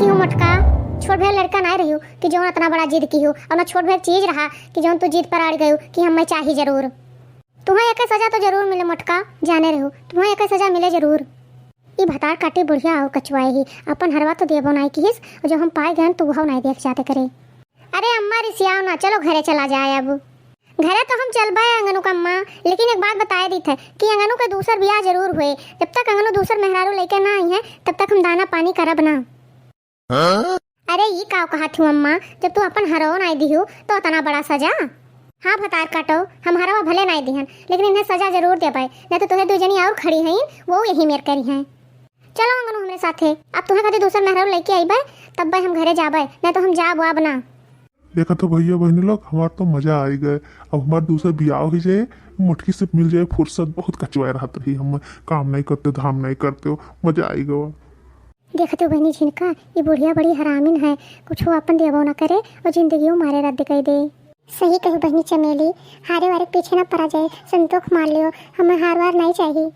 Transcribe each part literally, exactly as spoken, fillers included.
किहु मोटका, छोट भइर लड़का नाहीं रह्यू कि जउन अतना बड़ा जिद किहू, अउर न छोट भइर चीज रहा कि जउन तू जिद पर अड़ गयू कि हम्मे चाही जरूर। तुहें एके सजा तो जरूर मिले मोटका, जाने रह्यू, तुहें एके सजा मिले जरूर। ई भतार काटी बुढ़िया अउर कचुआए ही, अपन हरवा तो देबो नाहीं किहिस, अउर जब हम पाए गएन तो उहउ नाहीं देख जाते करे। अरे अम्मा रिसियाओ ना, चलो घरे चला जाए अब। घरे तो हम चलबे अंगनू का अम्मा, लेकिन एक बात बताए दीत है कि अंगनू के दूसर बियाह जरूर होए। जब तक अंगनू दूसर मेहरारू लइके ना अइहैं, तब तक हम दाना पानी करब ना। हाँ? अरे ई काव कहत हू अम्मा, जब तू अपन हरवा नाहीं दिहू तो अतना बड़ा सजा? हाँ भतार काटो, हम हरवा भले नाहीं दिहन, लेकिन इन्हें सजा जरूर देबे, नाहीं तो तोहे दुइ जनी अउर खड़ी हइन, वो यही मेर करिहैं। चलो अंगनू हमरे साथे, अब तुहें खातिर दूसर मेहरारू लइके अइबे, तब्बे हम घरे जाबे, नाहीं तो हम जाब वाब ना। देखत हो भइया बहिनी लोग, हमार तो मजा आइ गए। अब हमार दूसर बियाह होइ जाए, मोटकी से मिल जाए फुर्सत, बहुत कचुआए रहत रही हम, काम नाहीं करते, धाम नाहीं करते हो, मजा आइ गवा। देखत हो बहिनी झिनका, ई बुढ़िया बड़ी हरामिन है, कुछो अपन देबो ना करे अउर जिंदगियो मारे रद्द कइ दे। सही कहू बहिनी चमेली, हारे वारे के पीछे ना परा जाए, संतोख मार लियो, हमें हार वार नाहीं चाही।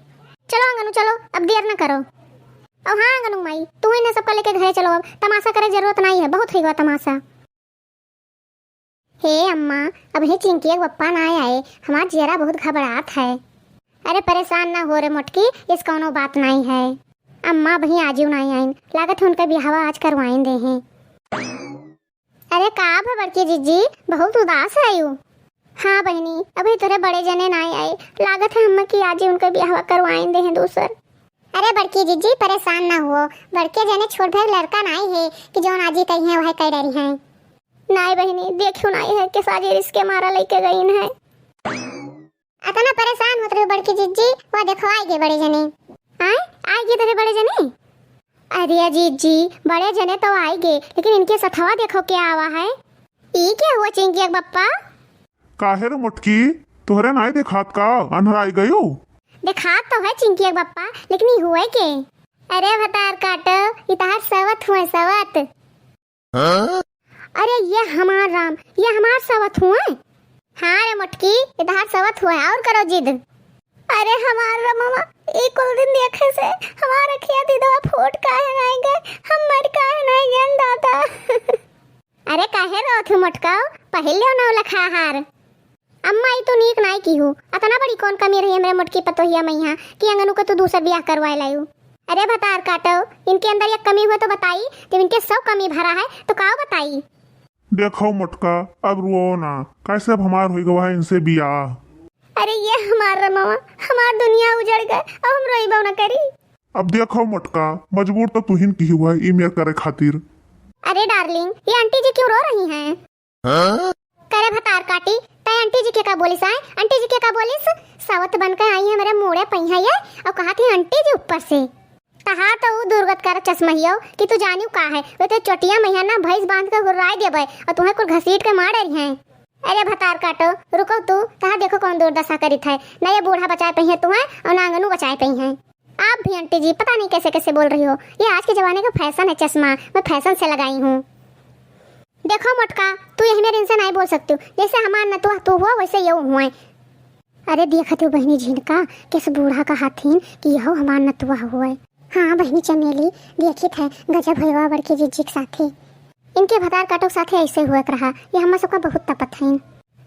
चलो अंगनू चलो, अब देर ना करो। अउर हाँ अंगनू माई, तू इन्हें सबका लइके घरे चलो, अब तमासा करे जरूरत नाहीं है, बहुत होइ गवा तमासा। हे अम्मा, अबहीं चिंकिया के बप्पा नाहीं आए, हमार जियरा बहुत घबरात है। अरे परेसान ना हो रे मोटकी, इस कउनो बात नाहीं है। अम्मा अबहीं आजू नाहीं आइन, लागत है उनका बियाहवा आज करवाइन देहें। अरे का भा बड़की जिज्जी, बहुत उदास है यू? हाँ बहिनी, अबहीं तोरे बड़े जने नाहीं आए, लागत है अम्मा कि आजू उनका बियाहवा करवाइन देहें दूसर। अरे बड़की जिज्जी, परेसान ना हुओ, बड़के जने छोट भइर लड़का नाहीं है कि जउन आजी कहिहैं वह कइ डरिहैं। नाहीं बहिनी, देखियो नाहीं है कि साजे रिस के मारा लइके गइन है। अतना परेसान होत रह्यू बड़की जिज्जी, वा देखो आइगे बड़े जने। आए, आइगे तोरे बड़े जने? अरे जिज्जी, बड़े जने तो आइगे, लेकिन इनके सथवा देखो के आवा है। ई के हुआ चिंकिया के बप्पा? काहे रे मोटकी, तोहरे नाहीं देखात का? अन्हराइ गयू? देखात तो है चिंकिया के बप्पा, लेकिन ई हुए के? अरे भतार काटो, ई तहार सवत हुए, सवत। हाँ? अरे ये हमार राम, ये हमार सवत हुए? हाँ रे मोटकी, ये तहार सवत हुए, अउर करो जिद। अरे हमार रमवा, ई कुल दिन देखे से हमार अखिया दिदवा फूट काहे नाहीं गए, हम मर काहे नाहीं गएन दादा। अरे काहे रोत हू मोटका, पहिर लेव नौलखा हार। अम्मा, ई तू नीक नाई किहू। अतना बड़ी कौन कमी रही हमरे मोटकी पतोहिया मइहाँ कि अंगनू के तू दूसर बियाह करवाए लायू? अरे भतार काटो, इनके अंदर एक कमी हुए तो बताई, जब इनके सौ कमी भरा है तो काव बताई? देखो मोटका, अब रोओ ना, कैसे अब हमार होइ गवा है इनसे बियाह। अरे ये हमार रमवा, हमार दुनिया उजड़ गए, अब हम रोइबो ना करी। अब देखो मोटका, मजबूर तो तुहिन किहू है ई मेर करे खातिर। अरे डार्लिंग, ये आंटी जी क्यों रो रही हैं? हाँ? करे भतार काटी, तै आंटी जी के का बोलिस आए? आंटी जी के का बोलिस? सवत बन के आई है मेरे मूड़े पहिया ये, अउर कहा थी आंटी जी ऊपर से। तहार तो ऊ दुर्गत का चश्मा हियो कि तू जानियो का है, वे तो चोटिया मइहाँ ना भैंस बांध के हुर्राए देबे अउर तुहें कुल घसीट के मार डरिहैं। अरे भतार काटो, रुको तू, तहार देखो कौन दुर्दशा करित है, ना ये बूढ़ा बचाए पइहैं तुहें अउर ना आंगनू बचाए पइहैं। आप भी आंटी जी पता नहीं कैसे कैसे बोल रही हो, ये आज के जमाने का फैशन है चश्मा, मैं फैशन से लगाई हूँ। देखो मोटका, तू यही मेरे इनसे नहीं बोल सकती हो। जैसे हमार नतुआ तू हुआ, वैसे ये हुए। अरे देखत हो बहिनी झिनका, किस बूढ़ा का हाथिन कि यहो हमार नतुआ हुए। हाँ बहिनी चमेली, देखित है गजब होइवा बड़की जिज्जी के साथे। इनके भतार काटो के साथे ऐसे हुए के रहा, ये हम्मा सबका बहुत तपत हईन।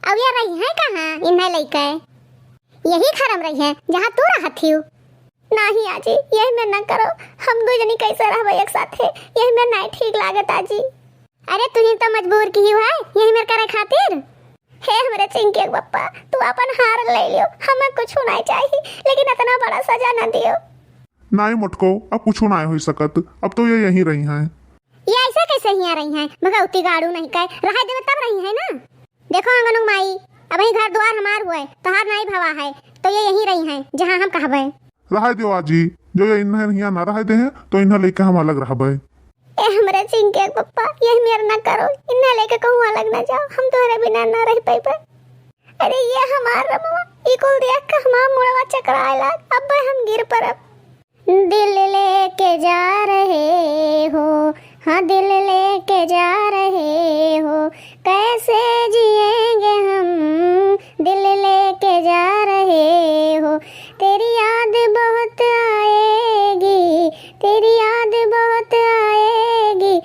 अब ये रही है कहाँ इन्हें लइके? यही घर में रही है जहाँ तू रहत हियो। नाही आजी, यही में ना करो, हम दो जनी कैसे रहबे एक साथे, यही में नहीं ठीक लागत आजी। अरे तुही तो मजबूर किहू है यही में करे खातिर। हे हमरे चिंकी के बप्पा, तू अपन हार ले लियो, हमें कुछ नहीं चाहिए, लेकिन इतना बड़ा सजा ना दियो। नहीं मोटको, अब कुछ नहीं हो सकत, अब तो ये यहीं रही हैं। ये ऐसे कैसे हियाँ रही हैं? भगवती गाड़ू नहीं कहे, रहे देवे तब रही है ना। देखो अंगनू माई, अबहीं घर द्वार हमार हुए, तोहार नाई भवा है, तो ये यहीं रही हैं, जहाँ हम कहबे। रहे दियो आजी, जो ये इन्हें हियाँ ना रहे दे हैं, तो इन्हें लेके हम अलग रहबे। ए हमरे चिंकी के बप्पा, ये मेर ना करो, इन्हें लेके कहूँ अलग ना जाओ, हम तोहरे बिना ना रह पइबे। अरे ये हमार रमवा, ई कुल देख के हमार मुड़वा चकराए लाग, अब्बे हम गिर परब। दिल लेके जा रहे हो, हाँ दिल लेके जा रहे हो, कैसे जिएंगे हम, दिल लेके जा रहे हो। तेरी याद बहुत आएगी, तेरी याद बहुत आएगी,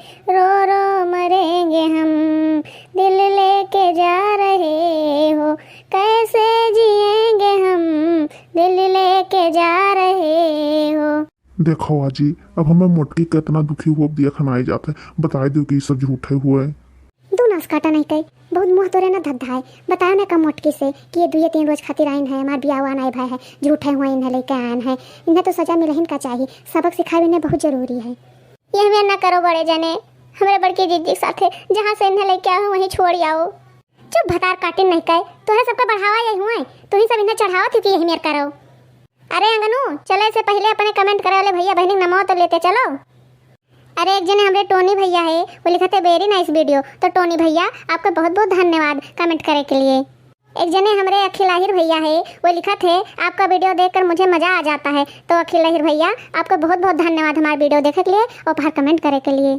देखो आजी, अब हमें मोटकी कितना दुखी हुआ, अब दिया खाना आई जाता है, बताई दो कि ये सब झूठे हुए। दो नास काटा नहीं कई, बहुत मुँह तोरे ना धद्धा है। बताओ ना का मोटकी से कि ये दुए तीन रोज खातिर आइन है, हमार बियाह वान आए भाई है, झूठे हुए इन्हें लेके आयन है। इन्हें तो सजा मिलहिन का चाहिए, सबक सिखावे इन्हें बहुत जरूरी है। ये हमें ना करो बड़े जने, हमरे बड़की जीजी के साथे जहाँ से इन्हें लेके आओ वहीं छोड़ आओ। चुप भतार काटिन नहीं कहे, तोहरे सबके बढ़ावा यही हुआ है, तू ही सब इन्हें चढ़ावत हो कि यही मेर करो। अरे अंगनू, चले से पहले अपने comment करे वाले भैया बहनी के नमो तो लेते चलो। अरे एक जने हमरे टोनी भैया है, वो लिखत है very nice video। तो टोनी भैया आपका बहुत बहुत धन्यवाद comment करे के लिए। एक जने हमरे अखिल आहिर भैया है, वो लिखत है आपका video देखकर मुझे मजा आ जाता है। तो अखिल आहिर भैया आपका बहुत बहुत धन्यवाद हमारे video देखे के लिए और बाहर comment करे के लिए।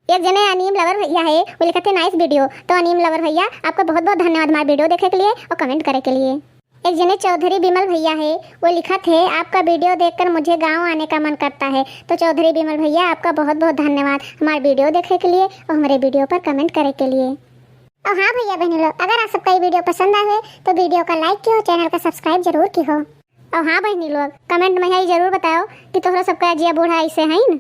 एक जने अनीम लवर भैया है, वो लिखत है nice video। तो अनीम लवर भैया आपका बहुत बहुत धन्यवाद हमारे video देखे के लिए और comment करे के लिए। एक जने चौधरी विमल भैया है, वो लिखत है आपका video देखकर मुझे गाँव आने का मन करता है। तो चौधरी विमल भैया आपका बहुत बहुत धन्यवाद हमारे video देखे के लिए और हमारे video पर comment करे के लिए। और हाँ भैया बहनी लोग, अगर आप सबका ये video पसंद आए तो video का like किहो, channel का subscribe जरूर किहो। और हाँ बहनी लोग, comment में यही जरूर बताओ कि तोहरा सबका जिया बूढ़ा ऐसे हैं न।